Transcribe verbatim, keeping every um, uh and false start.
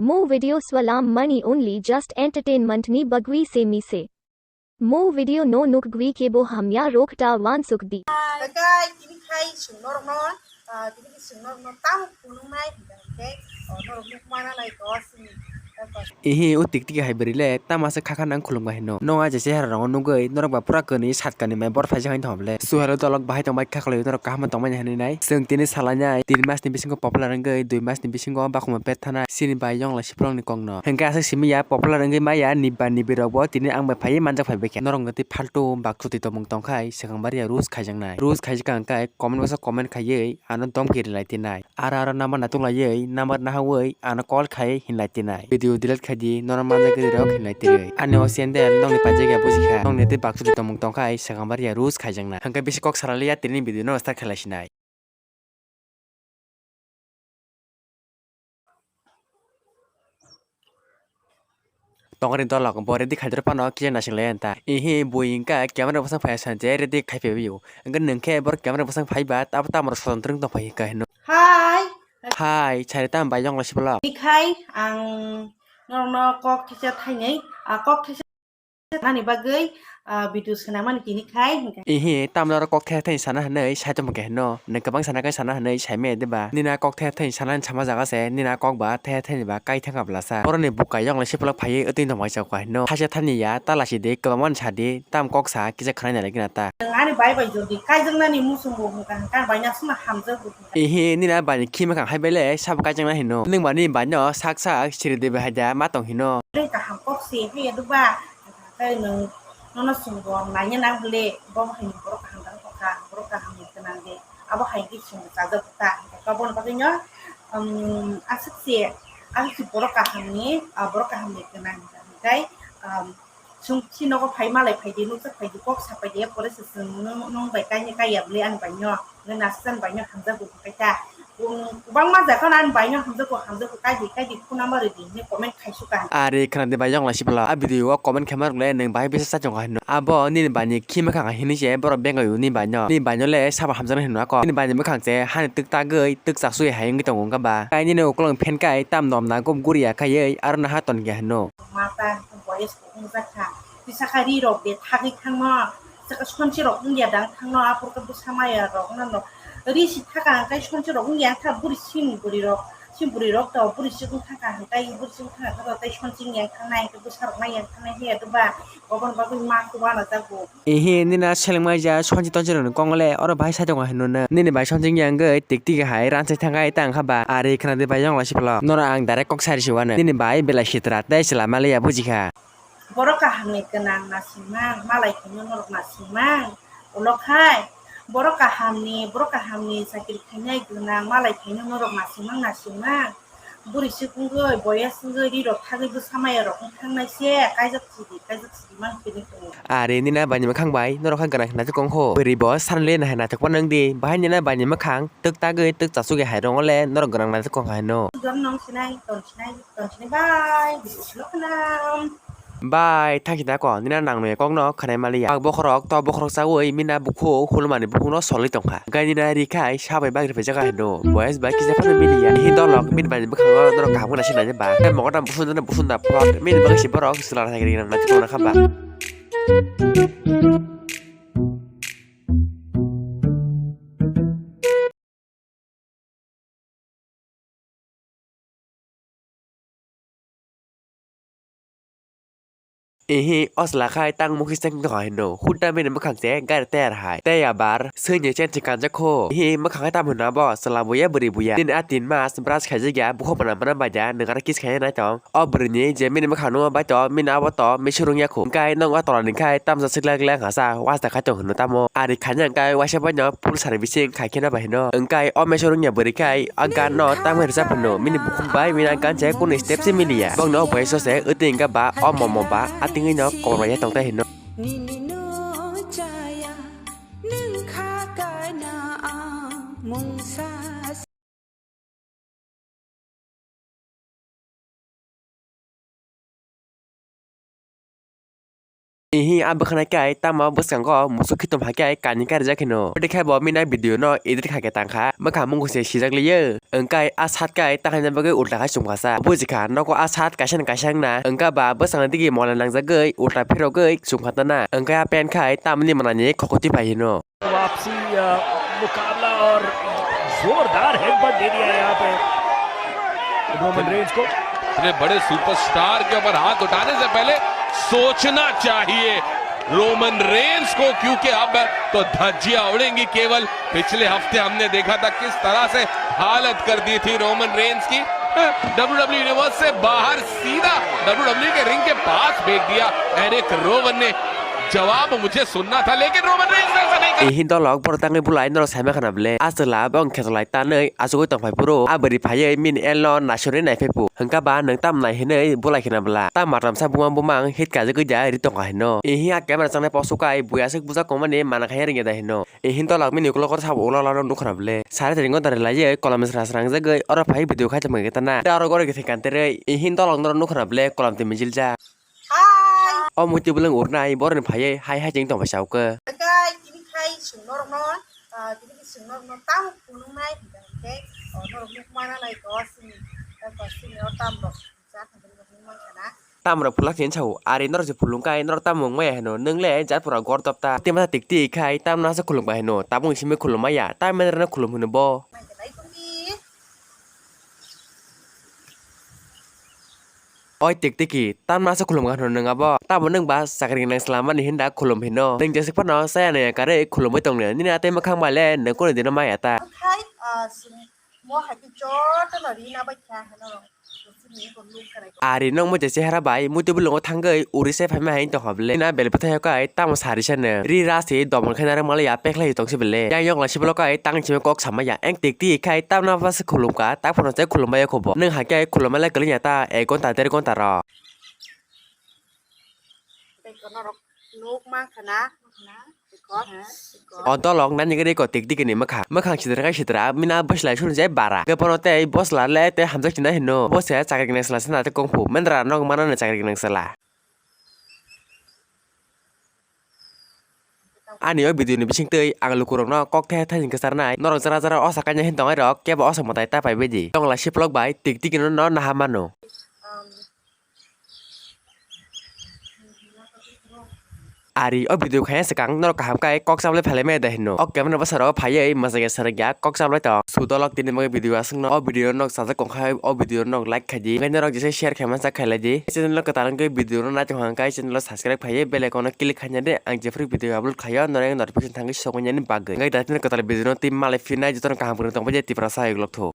Mo video swalam mani only just entertainment ni bagwi se mi se. Mo video no nuk gwi kebo hamya rok ta wansuk di. Kakai, tini khai sung norok no, ah, tini ki sung norok no tamo phunuk nai hingka hingke, oh, norok nuk mana nai to sini. Ihi, o tik tik hai bwrwi le, tamo se khakha nang khulumga hino. Nong a je chehara rongo nugwi, norok ba pura kwnwi sat kanwi mai bor phaijak hai thom le. Suhelo dolok bahai tongbai khaklai norok kaham tongmani hinwi nai. Chwng tini salai nai, tin mas ni bisingo popular wngwi, dui mas ni bisingo bakhuma pet thana, sini bai yong lai siplong ni kok no. Hingke aswk simi ya, popular wngwi maya, niba nibi rok bo tini ang bai phaiwi manjak phai bai khe. Norok no tei phaltu bak chuti tongmung tongkhai, swkang bari ya rules khaijak nai. Rules khaijak ang kai, comment bosa comment khaiwi, ano domki rilai tinai. Aro aro number natuk laiwi, number nahawi, ano call khai hinlai tinai. Video delete khai di, nono manjak gari rok hinlai tinai. Ani o sendel nokni paijak ya buji kha. Nokni tei baksu di tongmung tongkhai, swkang bari ya rules khaijak nai. Hingke bisi kok sara liya tini video no start khailai sinai. Tongri dolok bo ready khaidor phano kisa naising lai anta. Ihi bui hingka camera bwsang phai sanje ready khai phaiwi o. Hingke nwng khe bor camera bwsang phaiba tabo tamo rok sodon twrwng tong phai hingka hino. Hai. Hai, chari tam bai yong lai sibolo. Ikhai ang norokno kok thisa thainwi, a kok thisa nani bagwi, ah, video swnamani tini khai hingka. Ihi, tamno oro kok the the sana hinwi sai tongma khe hino. Nwng kwbang sana khe sana hinwi sai maya diba? Nini a kok the the sana hinwi sama jaga se, nini a kok ba the the ni ba kai thangka bwlasa. Boroni buka yong lai siplok phaiwi wtwi tongma kisa kha hino. Thaisa thani ya, ta lasi di, kwbangma ni sa di, tam kok sa, kisa khwnai nai lai gina ta. Nwng ani bai bai jodi kaijaknani muchungo hwnka hwnka bai nasukno hamjakgo. Ihi, nini a bai ni khi mwkhang hai bai le, sabo kaijakna hino. Nwng ba nini bai no sak sak siri de bai hai da, ma tong hino. Tei kaham kok se phaiya duba, tei nwng nono chwng bo naina nang bole, bo hai ni borok kaham tang kha, borok kaham ni gwnang de, abo hai khe chwng bo chajak ta, abo ni bagwi no, um, aswk se, aswk se borok kaham ni, ah, borok kaham ni gwnang hwnkha hwnkhe, um, chwng si nogo phai malai phai di, nukjak phai di, kok sa phai di, pore se chwng nwng, nwng bai kainwi kaiya bole ani bai no. Nini aswk baino hamjakgo kaita. Kwbangma jaga ani baino hamjakgo, hamjakgo, kaidi, kaidi phone number rwdi hinwi comment khaisukha. Ari khwnadi bai yong lai sibla. A video o comment khaima rwkle nwng bahai bisa chachung hinwi. Abo nini baini khi mwkhang hinwi se borok bengaio nini baino. Nini baino le sabo hamjaknai hinwi ako. Nini baini mwkhang se hani twk tagwi, twk chasui hai wngwi tongo wngkha ba. Kai nini ukulung phen kai tam nom nangkuk guriya khaiwi aro naha ton khe hinwi. Mata boyes. Wngjakha. Tisa kha ri rok de thagwi thangno, saka sonsi rok wngya dang thangno, aphuru khe bwsa maya rok no, no. Ri si thaka hwnkhe sonsi rok wngya wngkha, buri sim buri rok, sim buri rok to buri si wng thaka hwnkhe, buri si wng thaka hwnkhe tei sonsi wngya wng thangnai, hwnkhe bwsa rok maya wng thangnai, hwya doba, oboni bagwi ma kwbana jago. Ehe, nini a seleng mai ja sonsi tonsi rok ni kong le, oro bahai sai tongo hinwi no, nini bai sonsi wngya wngwi tik tik hai ranchai thangkhai ta wngkha ba, ari khwnadi bai yong lai sibla, norok ang direct kok sai rw si uanw, nini bai belai sitra tei chwla maliya bujikha. Borok kahamni gwnang naisingmang, malai khaino norok naisingmang. Ulo khai, borok kahamni, borok kahamni chakri khainai gwnang, malai khaino norok naisingmang, naisingmang. Buri se wngwi, boyes wngwi, ri rok thagwi bwsa maya rok wng thangnai se, kaijak sidi, kaijak sidi mang phini tongo. Ari nini a baini mwkhang bai, norok kha gwnang khe naithok wng kho. Bwrwi bo sanle nahai naithok phano wng di, bahai nini a baini mwkhang, twk tagwi, twk chasugwi hai rong le, norok gwnang naithok wng hai no. Don nong sinai, ton sinai. Bye, thangsi da ko, nini nang nui kok no khwnai maliya. Ang bokhorok, to bokhorok chawi, mina bukhuk, hulmani bukhuk no solwi tongkha. Hwnkhe nini ri khai, sabai bagri phai jaga hino. Boys bai kisa phano miliya. Hi dolok, mini bai bwkhango norok kaham khna sinai ba. Tei mogo tam busun jani busun da plot, mini bagwi si borok, sila thai ri nang na tongna kha ba. Ehe, o chwla khai tang mokhe cheng tongkha hino. Hutta bini mwkhang se gari tayar hai. Tei abar swi ni chen se kanjak kho. Ehe, mwkhang khai tamo hino abo chwla buya bwrwi buya. Nini a tin mas brush khaijak ya, bukhuk bana bana bai da, nwng aro kiss khaina nai tong. O bwrwini je mini mwkhang nukma bai to, mini abo to mese rwngya kho. Hwnkhe nwng o tola ni khai tamsa sikla gla wngkha sa, wasta khai tong hino tamo. Ari khaina hwnkhe waisa bai no full servicing khai kheno bai hino. Hwnkhe o mese rwngya bwrwi khai o gan no tamo rwchap hino. Mini bukhuk bai mini gan se kunu step se miliya. Bokno o boyes o se wtwi hwnkhe ba o momo ba atingwi no kobor bai tong tai hino. Nini no chaya, nwng kha kaina ang mungsa. Ihi a bwkhanai kai tamo bwskango musuk khitom hai kai kani karijak hino. Tei khe bo mina video no edit kha khe tangkha. Bwkha mungo se sijak liye. Wngkai a sat kai ta khaina bagwi ulta khai chumkha sa. Bujikha nogo a sat kaisa ni kaisa wngna. Wngka ba bwskango digi mola nangjagwi ulta phirogwi chumkha tana. Wngkai a pen khai tamni manani khokoti pai hino. वापसी, अ, मुकाबला और जोरदार हेडबट दे दिया यहाँ पे Roman Reigns को। इतने बड़े सुपरस्टार के ऊपर हाथ उठाने से पहले सोचना चाहिए रोमन रेंज को, क्योंकि अब तो धज्जियां उड़ेंगी। केवल पिछले हफ्ते हमने देखा था किस तरह से हालत कर दी थी रोमन रेंज की। डब्ल्यूडब्ल्यू यूनिवर्स से बाहर सीधा डब्ल्यूडब्ल्यू के रिंग के पास फेंक दिया एरिक रोवन ने। जवाब मुझे सुनना था, लेकिन रोमन रेंज ने ऐसा नहीं कहा। Ihin dolok borok tangwi bulai norok saima khana bwle. Aswla bong khetlai tanwi achugwi tongphai phuru. Abwrwi phaiwi min elno naisuri naiphai phu. Hwnkha ba nwng tam nai hinwi bulai khina bwla. Tam matamsa bumang bumang hit kajagwi da ri tongkha hino. Ihin a camera changnai posukai buya aswk bujak kongmani mana khaina ringya da hino. Ihin dolok mini ukulok sabo ulok lano nukha na bwle. Sari tini gonta rwlaiwi kolom sra sra wngjagwi oro phai video khai tongma khe tana. Tei oro gori khe thai kanterwi ihin dolok norok nukha na bwle kolom twi mijil jak. Hai. O muitu bwlwng urnai boroni phaiwi hai hai cheng tongbai chao khe. Kai tini khai chwng norokno, ah, tini chwng norokno tamo phunuknai hwnkhe, oh, norok nukmana nai to sini, to sini o tamrok. Tamrok phulak hin sao, ari norok se phulung kai, norok tamo wng maya hino, nwng le jat pura gor dopta. Tei masa tik tik khai, tamno asa khulum bai hino, tabuk simi khulum maya, tam mene rano khulum hino bo. Oi tik tiki, tamno asa khulum hino nwng abo, tamo nwng ba chakri nang slamani hinda khulum hino, nwng jesik phano saya naya kare khulumwi tongnai, nini atwi mwkhang bai le nwng kuni dino maya ta. Khai, ah, sini. Mo hai khe jotono rina bai kha heno rok. Sini ko nuk kharai ko. Ari nokmo je chehara bai muitu bulungo thangwi uri se phaima hai tongkha bwle. Na bel bwthai kai tamo sari sene. Ri ra se domon khe narwk maliya pekhlai tongsi bwle. Yang yokla sibolo kai tang simi kok samaya. Eng tik tik khai tamna bwsa khulumkha. Tak phano se khulumbai kho bo. Nwng hai khe khulumbai lai kwlwngya ta ek ghonta der ghonta rok. Tei kono rok nuk mankha na. O dolok nani gari ko tik tik ni mwkha. Mwkhang sidra kai sidra mina bwsla sunu jai bara. Kebono tei bwsla le tei hamjak sina hino. Bwsla chakri gwnang sala sina tei kung fu. Mendra nog mana ni chakri gwnang sala. Ani o video ni bising twi ang lukurokno kok the thai hwnkhe charnai. Norok jara jara osa kaina hin tongai rok kebo osa mwtai ta pai baidi. Tongla siplok bai tik tik no no naha mano. Ari o video khaya swkang norok kaham kai kok chablai phalai maya da hino. O camera bwsaro phaiwi mwsai ya sarikya kok chablai tong. Sudolok tini bagwi video aswkno o video nok sajak kong khai o video nok like khai di. Ngai norok jesa share khai mansa khai lai di. Channel no kwtal wngwi video no naitong hang kai channel o subscribe khai bell icon no click khai di. Ang jephru video upload khaio norok notification thangwi sokmani bagwi. Ngai da tini kwtal video no tei malai phinai jotono kaham kwrwng tong bai Tiprasa ayuk lok tho.